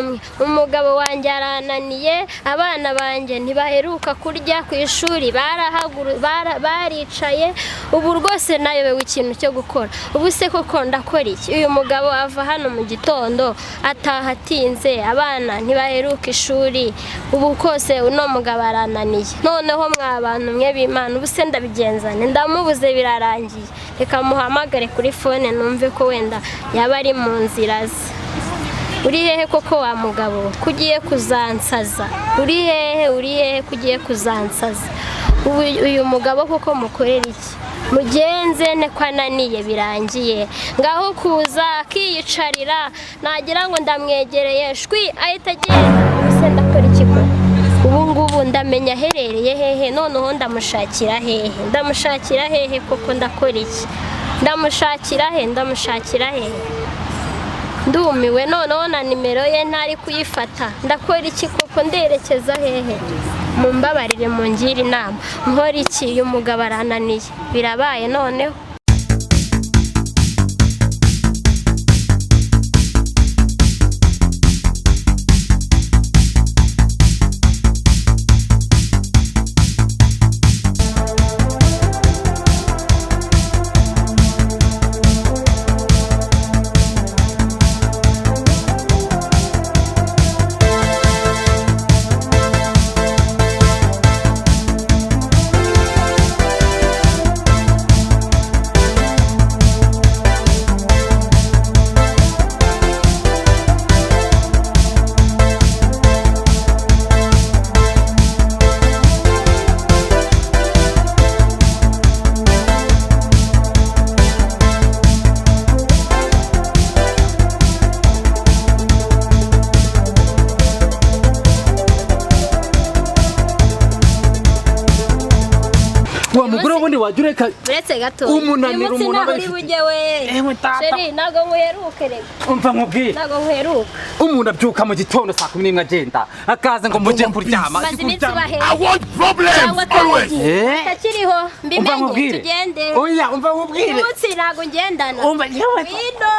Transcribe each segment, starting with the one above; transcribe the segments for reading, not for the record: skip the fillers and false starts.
bantu mwe, umugabo wanjye arananiye, abana banjye ntibaheruka kurya ku ishuri, baricaye. Ubu rwose nayobewe ikintu cyo gukora. Ubu se koko ndakora iki? Uyu mugabo ava hano mu gitondo, ataha atinze, abana ntibaheruka ishuri. Ubu kose uno mugabo arananiye. Noneho mwa bantu mwe b'Imana, ubu se ndabigenzane? Ndamubuze, birarangiye. Reka muhamagare kuri phone, numve ko wenda yaba ari mu nzira ze. Uri hehe koko wa mugabo, ko ugiye kuzansaza? Uri hehe? Uri hehe ko ugiye kuzansaza? Ubu uyu mugabo koko mukorera iki? Mugenze ne ko ananiye, birangiye. Ngaho kuza akiyicarira, nagira ngo ndamwegereye, shwi, ahita agenda. Ubu se ndakora iki koko? Ubu ngubu ndamenya aherereye hehe? Noneho ndamushakira hehe? Ndamushakira hehe koko? Ndakora iki? Ndamushakira he? Ndamushakira hehe? Ndumiwe. Noneho na nimero ye ntari kuyifata. Ndakora iki koko? Nderekeza hehe? Mumbabarire, mungire inama, nkora iki? Uyu mugabo arananiye, birabaye noneho. Wa mugore, ubundi wajya ureka Uretse gato. umunaniro Uyu munsi umuntu aba ntaho uri yifitiye. bujye we. Ewe tata. Chéri, ntabwo nkuheruke reka. Umva nkubwire. Ntabwo nkuheruka. Umuntu abyuka mu gitondo saa 11, agenda akaza ngo mujye kuryama. Maze iminsi ubahe I want problems cyangwa always. ataragiye Eh? atakiriho. Umva Mbimenye. nkubwire. Tugende. Oya, umva nkubwire. Uyu munsi ntabwo ngendana. Umva yewe. Ngwino.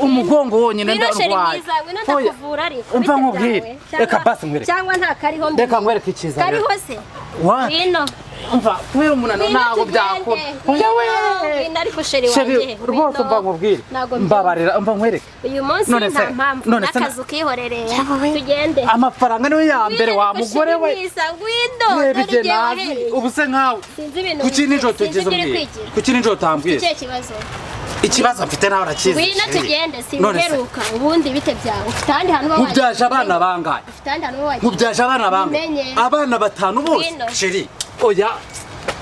Umugongo wonyine Ngwino chéri ndarwaye. mwiza, ngwino. Oya, Ndakuvura ariko. umva Bite nkubwire. byawe? Reka basi nkwereke. Cyangwa nta kariho mbi? Reka nkwereke icyiza rero. Kariho se? Wa Ngwino. Umva, kubera umunaniro Ngwino ntabwo tugende. byakora. Oya we. Ngwino ariko chéri Chéri, wanjye. rwose Ngwino. umva nkubwire. Ntabwo mbyumva. Mbabarira, umva nkwereke. Uyu munsi None nta se- mpamvu. none se N'akazi ukihorereye, tugende. Amafaranga niyo ya mbere, wa mugore we. Mwiza, ngwino. Reba Dore igihe igihe nazi. wahereye. Ubu se nkawe Sinzi ibintu kuki nijoro sinzi tugeze ibyo uri umbwira? kwigira. Kuki nijoro utambwira? Ikihe kibazo? Ikibazo mfite nawe urakizi. Ngwino Chéri. tugende. None se Simperuka. Ubundi bite byawe? Ufite ahandi hantu uba wagiye? Nkubyaje abana bangahe? Ufite ahandi hantu uba wagiye? Nkubyaje abana bangahe? Umenye. Abana batanu bose. Ngwino. Chéri, oya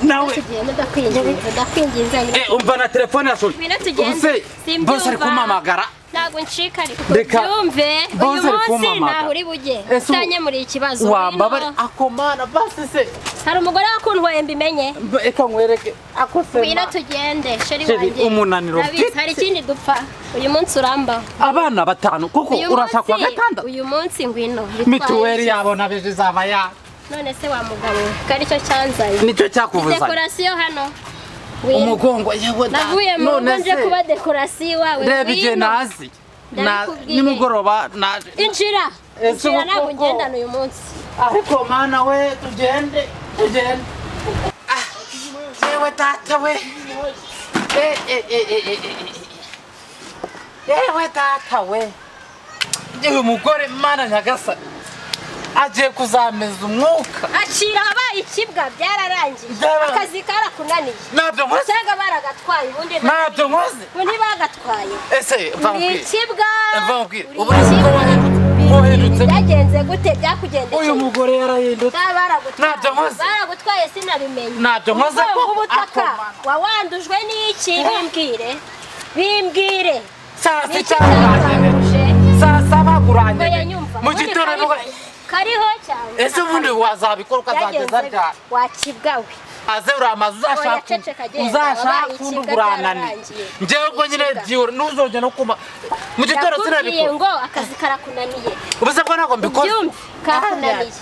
nawe. Tugende, ndakwinginze, ndakwinginze. Umva, na telefone yashoje. Ngwino tugende. Ubu se Simbyumva. bose ari kumpamagara. Ntabwo ncika ariko. Reka, Byumve, uyu bose ari munsi kumpamagara. ntaho uri bujye Ese utanyemuriye ikibazo. Wambabare. Ngwino. Akomana basi se. Hari umugore wakuntwaye, mbimenye. Reka nkwereke ako se. Ngwino tugende, chéri Chéri, wanjye. umunaniro Ndabizi, mfite. hari ikindi dupfa. Uyu munsi urambaho. Abana batanu kuko Uyu urashaka kuwa munsi- gatandatu. Uyu munsi ngwino. Bitwaye Mituweli iki? yabo nabyo izaba ya None se wa mugabo we, ko aricyo cyanzanye? Nicyo cyakuvuzanye. Décoration hano. Ngwino. Umugongo, yewe da. Navuye mu rugo None nje se, kuba décoration iwawe. reba igihe Ngwino. nazi Ndabikubwiye. nimugoroba naje. Injira. Ese Injira, ubu ntabwo koko- ngendana uyu munsi. Ariko mana we, tugende, tugende. Ah, yewe data we. Eh, eh, eh, eh, eh, eh, eh. Yewe data we, yewe mugore, mana nyagasani, agiye kuzameza umwuka. Acira, abaye ikibwa, byararangiye. Byararangiye. Akazi karakunaniye. Ntabyo nkoze. Cyangwa baragatwaye ubundi? Ntabyo nkoze. Ubu ntibagatwaye. Ese mva Uri nkubwire. ikibwa. Mva nkubwire. Uri Ubu ni ikibwa. ubwo wahindutse, wahindutse. Byagenze gute? Byakugendekeye? Uyu mugore yarahindutse. Baba baragutwaye. Ntabyo nkoze. Baragutwaye sinabimenye. Ntabyo nkoze Umugongo koko. w'ubutaka Ako. wawandujwe n'iki? Bimbwire, bimbwire. Saa Ni iki sita urangene. cyatwanduje? Saa 7 Oya, urangene. nyumva. Mu Ubundi gitondo kariho. Kariho cyane. Ese ubundi wazabikora ukazageza Byagenze ryari? Wakibwa we. Aze uramaze uzashaka. Oya, ceceka, genda. Uzashaka Wabaye undi ikibwa, urananiye. byararangiye. Njyewe ubwo nyine Ikibwa. byihura ntuzongera no kuma mu gitondo. Nakubwiye Sinabikora. ngo akazi karakunaniye. Ubu se bwo ntabwo mbikoze. Ubyumve, karakunaniye.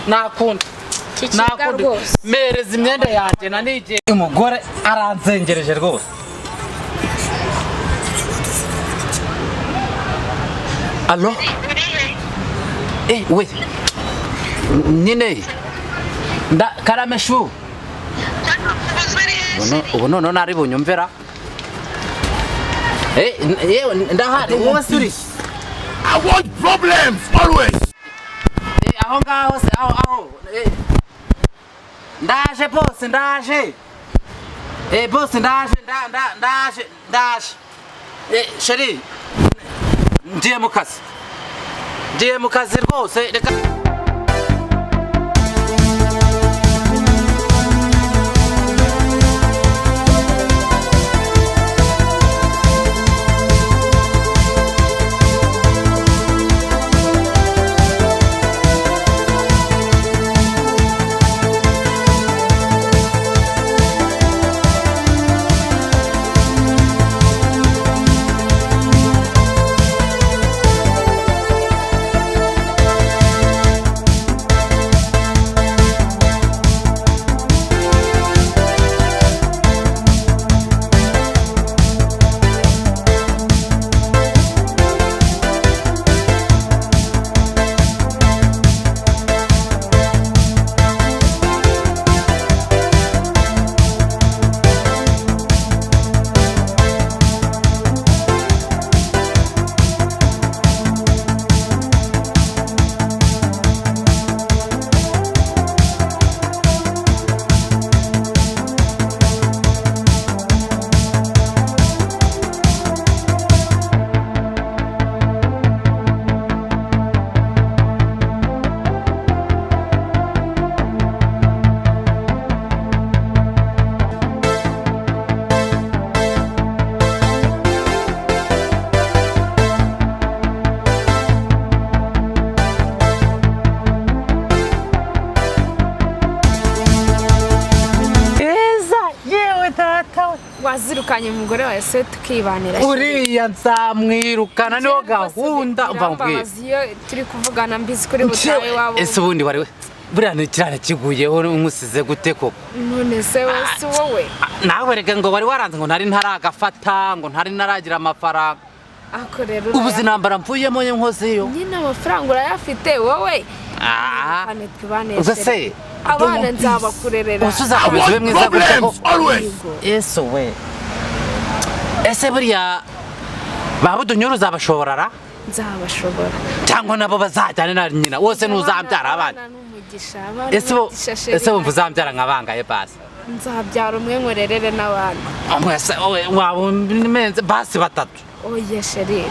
Nakunda. Iki kibwa Nakunda. rwose. Mereza imyenda yanjye nanigiye. Umugore aranzengereje rwose. Allo? We nyine nda karame shu. Ubu none nari bunyumvira. Yewe ndahari wowe suri. I want problems always. Aho ngaho se aho. Ndaje boss ndaje. Boss ndaje ndaje ndaje. Chérie ngiye mu kazi. Ngiye mu kazi rwose reka. Wazirukanye umugore wawe se tukibanira. Uriya nzamwirukana niho gahunda umva mbwira. Iyo turi kuvugana mbizi kuri butawe wabo. Ese ubundi wari buriya ni kirana kiguyeho nkusize gute koko? None se si wowe? Nawe rega ngo wari waranze ngo ntari ntaragafata ngo ntari naragira amafaranga. Ako rero ubu zinambara mvuyemo nkoze yo. Nyine amafaranga urayafite wowe. Uza se abana nzabakurerera. Usuza ube mwiza gute ko? Yesu we. Ese buriya babudunyuru uzabashobora? Nzabashobora. Cyangwa nabo bazajyane na nyina wose nuzambyara abana. Ese wumva uzambyara nkabangaye basi? Nzabyara umwe nkorerere n'abana. Umwe se waba basi batatu. Oya chérie,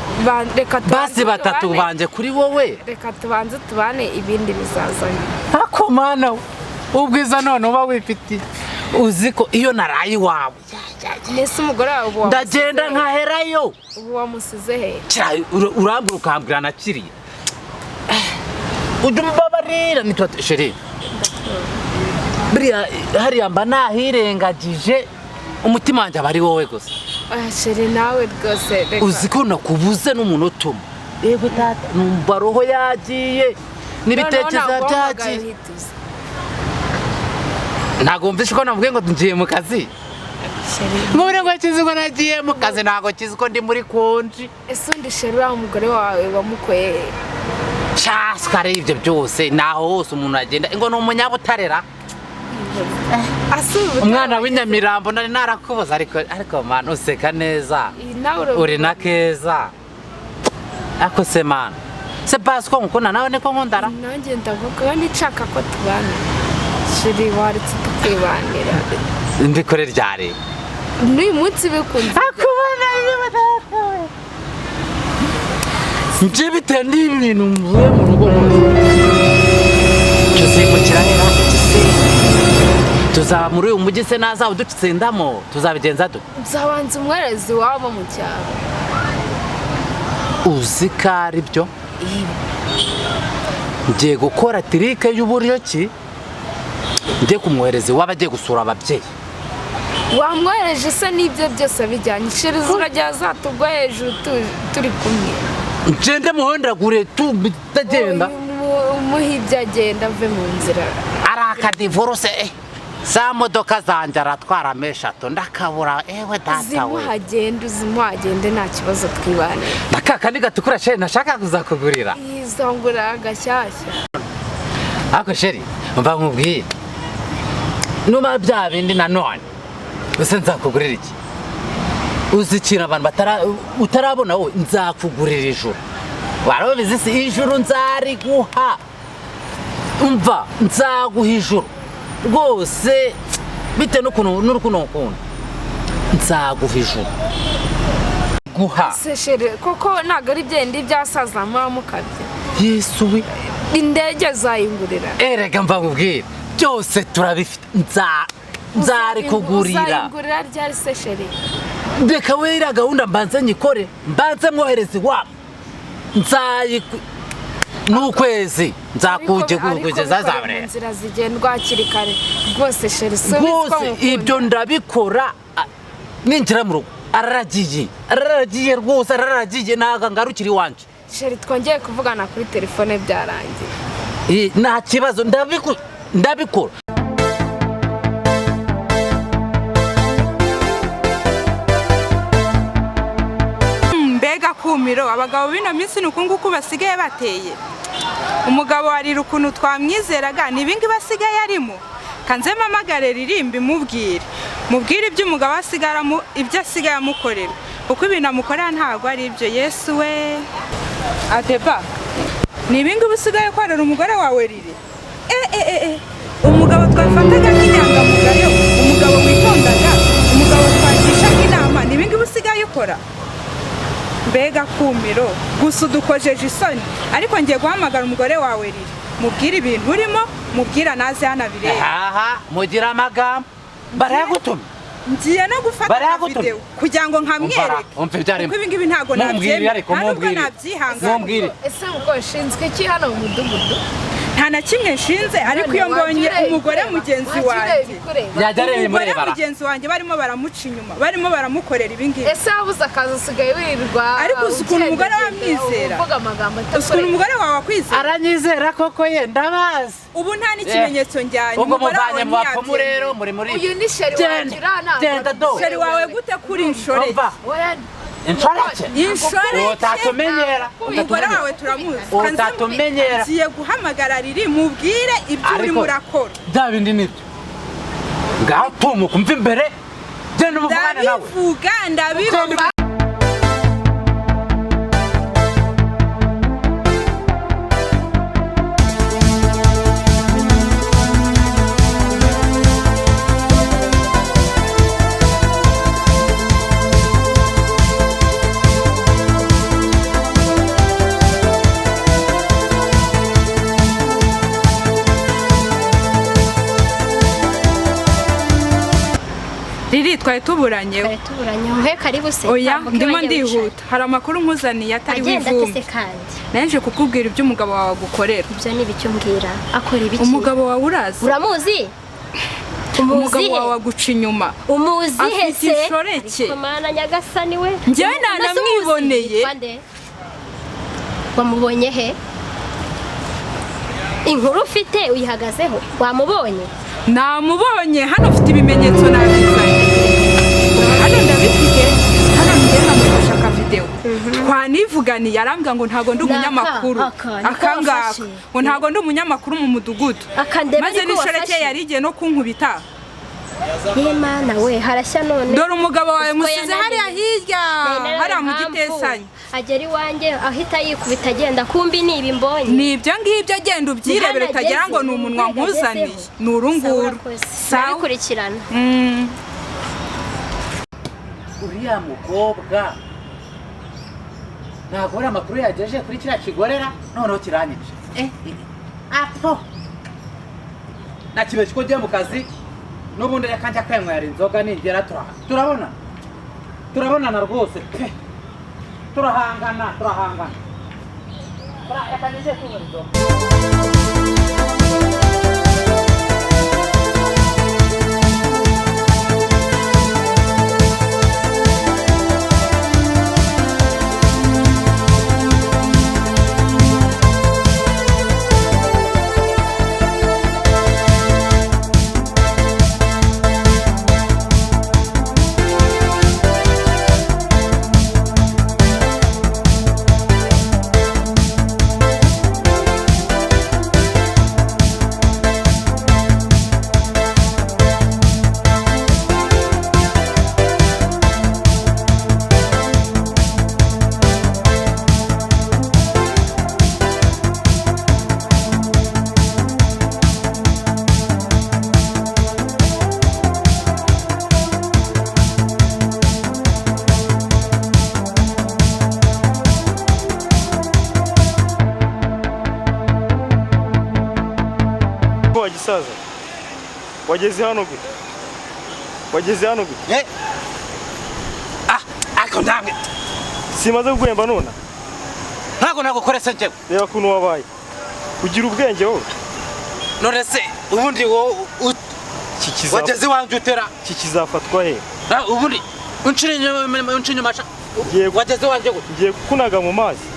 reka basi batatu banje kuri wowe. Reka tubanze tubane ibindi bizazanye. Ako mana ubwiza none uba wifitiye. Uzi ko iyo naraye iwawe nese umugore wawe ubu ndagenda nkaherayo. Ubu wamusize he? Urambura ukambwira na kiriya. Ujya umbabarira nitwa chérie. Buriya hariya mba nahirengagije umutima wanjye aba ari wowe gusa. Oya chérie nawe rwose reka. Uzi ko nakubuze n'umuntu utuma. Yego tata numva roho yagiye n'ibitekerezo byagiye. Ntabwo mvishe ko namubwiye ngo ngiye mu kazi. Mubure ngo kizi ko nagiye mu kazi ntabwo kizi ko ndi muri konji. Ese undi chérie uriya mugore wawe wamukoye? Shaswa ibyo byose naho hose umuntu agenda ngo ni umunyabutarera. Umwana w'inyamirambo nari narakubuza ariko man useka neza. Uri na keza. Ako se man. Se basi ko nkukunda nawe niko nkundara. Nanjye ndavuga nshaka ko tubana. Chérie waretse tukibanira. Mbikore ryari? N'uyu munsi bikunze. Akubona yewe data we. Nje bitewe n'ibintu mvuye mu rugo. Tuzimukira hera tuzaba muri uyu mujyi se naza udutsindamo tuzabigenza dute? Nzabanza umwerezi wabo mu cyaro. Uzi ko ari byo? Ngiye gukora tirike y'uburyo ki ngiye kumwohereza iwabo agiye gusura ababyeyi. Wamwohereje se n'ibyo byose bijyanye? Chérie urajya azatugwa hejuru turi kumwe. Ngende muhondagure tutagenda. Umuhe ibyo agenda ave mu nzira. Ari akadivorose. Za modoka zanjye aratwaramo eshatu ndakabura, ewe data we. Zimuhagende, uzimuhagende, nta kibazo, twibanire. Na ka kandi gatukura, chéri, nashaka kuzakugurira. Izongura agashyashya. Ariko chéri, mva nkubwire, numa bya bindi nanone ese nzakugurira iki? Uzi ikintu abantu utarabona wowe? Nzakugurira ijuru, warabizi si? Ijuru nzariguha. Umva, nzaguha ijuru rwose, bitewe n'ukuntu n'urukundo ngukunda, nzaguha ijuru guha. Se chéri, koko ntabwo ari byenda byasaza muba mukabye. Yesu we! Indege zayingurira. Erega mva nkubwire, byose turabifite, nzarikugurira. Uzayingurira ryari se, chéri? Reka we, iriya gahunda mbanze nyikore, mbanze mwohereze iwabo, nzayiku n'ukwezi nzakujye kugeza Ariko bikore mu zaburera. nzira zigendwa hakiri kare rwose, chéri, subiza. Rwose ibyo ndabikora. Ninjira mu rugo araragiye, araragiye rwose, araragiye, ntabwo ngarukira iwanjye. Chéri, twongeye kuvugana kuri telefone byarangiye. Nta kibazo, ndabikora. Mbega kumiro! Abagabo b'ino minsi ni uku nguku basigaye bateye. Umugabo warira ukuntu twamwizeraga, ni ibingibi asigaye arimo. Kanze mpamagare ririmbi, mubwire mubwire ibyo umugabo ibyo asigaye amukorera, kuko ibintu amukorera ntabwo ari ibyo. Yesu we! Ateba, ni ibingibi usigaye ukorera umugore wawe riri? E e e e, umugabo twafataga nk'inyangamugayo, umugabo witondaga, umugabo twagishaga inama, ni ibingibi usigaye ukora? Mbega kumiro! Gusa udukojeje isoni. Ariko ngiye guhamagara umugore wawe riri, mubwire ibintu urimo, mubwira naze hano abirebe. Aha mugira amagambo, barayagutumye. Ngiye no gufata Barayagutumye. videwo kugira ngo nkamwereke, Umva ibyo arimo. kuko ibi ngibi ntabwo Mumbwire. nabyemera, Ariko nta nubwo mumbwire. nabyihangana. Mumbwire. Ese ubwo nshinzwe iki hano mu mudugudu? Nta na kimwe nshinze, ariko iyo mbonye umugore mugenzi wanjye, Yajya areba umugore imurebara. mugenzi wanjye barimo baramuca inyuma, barimo baramukorera ibi ngibi. Ese wabuze akazi, usigaye wirirwa Ariko uzi ukuntu umugore ugendagenda, wamwizera? uvuga amagambo Uzi ukuntu atakureba. umugore wawe akwizera? Aranyizera koko ye, ndabazi. Ubu nta n'ikimenyetso njyanye. Ubwo Umugore wawe muvanye mu bapfumu ntiyabyemera. rero muri muri Uyu ni chéri Genda, wanjye, uriya ntabwo genda ari do. Chéri wawe gute kuri inshoreke? Umva. Oya, Inshoreke. Inshoreke. Utatumenyera. Umugore wawe turamuzi. Utatumenyera. Ngiye guhamagara riri, mubwire ibyo urimo urakora. Bya bindi nibyo, ngaho tumuka, umva imbere, genda umuvugane nawe. Ndabivuga, ndabivuga. Riri, twari tuburanyeho. Twari tuburanye, muhe karibu se. Oya, Tambuka ndimo iwanjye wicare. ndihuta, hari amakuru nkuzaniye atari Agenda ate w'ivumbi. se kandi? Naje kukubwira ibyo umugabo wawe agukorera. Ibyo ni ibiki umbwira? Akora ibiki? Umugabo wawe urazi? Uramuzi? Umugabo Umuzihe? wawe aguca inyuma. Umuzihe Afite se? inshoreke. Ariko Mana nyagasani we! Njyewe Mbese umuzi? nanamwiboneye. Yitwa nde? Wamubonye he? Inkuru ufite uyihagazeho? Wamubonye? Namubonye hano, ufite ibimenyetso, nabizanye hano, ndabifite hano. Njye namufashe akavidewo, twanivuganiye, arambwira ngo ntabwo ndi Naka, umunyamakuru. aka, niko Akangaka. wafashe. Ngo ntabwo ndi umunyamakuru mu mudugudu. Aka ndebe Maze niko n'inshoreke wafashe. yari igiye no kunkubita. Ye Mana we, harashya none! Dore umugabo wawe Uziko musize hariya yananiye. hirya, Nari hariya mu impamvu gitesanye. Agera iwanjye ahita yikubita agenda, kumbi ni ibi mbonye. Ni ibyo ngibyo, genda ubyirebere, utagira ngo ni umunwa nkuzaniye, ni uru nguru. Sawa. Ndabikurikirana. Uriya mukobwa ntabwo uriya amakuru yagejeje kuri kiriya kigorera, noneho kiranyica. Apo nakibeshye ko ugiye mu kazi n'ubundi, reka njya kwenywera inzoga, ningera turabona, turabonana rwose pe, turahangana, turahangana. Reka njye kunywera inzoga. Musaza, wageze hano gute? Wageze hano gute? Eh? Ah, ariko ndamwe. Simaze kuguhemba nona? Ntabwo nagukorese njyewe. Reba ukuntu wabaye, ugira ubwenge wowe? None se ubundi wowe wageze iwanjye utera? Iki kizafatwa he? Ubundi unshira inyuma, unca inyuma sha. Wageze iwanjye gute? Ngiye kukunaga mu mazi.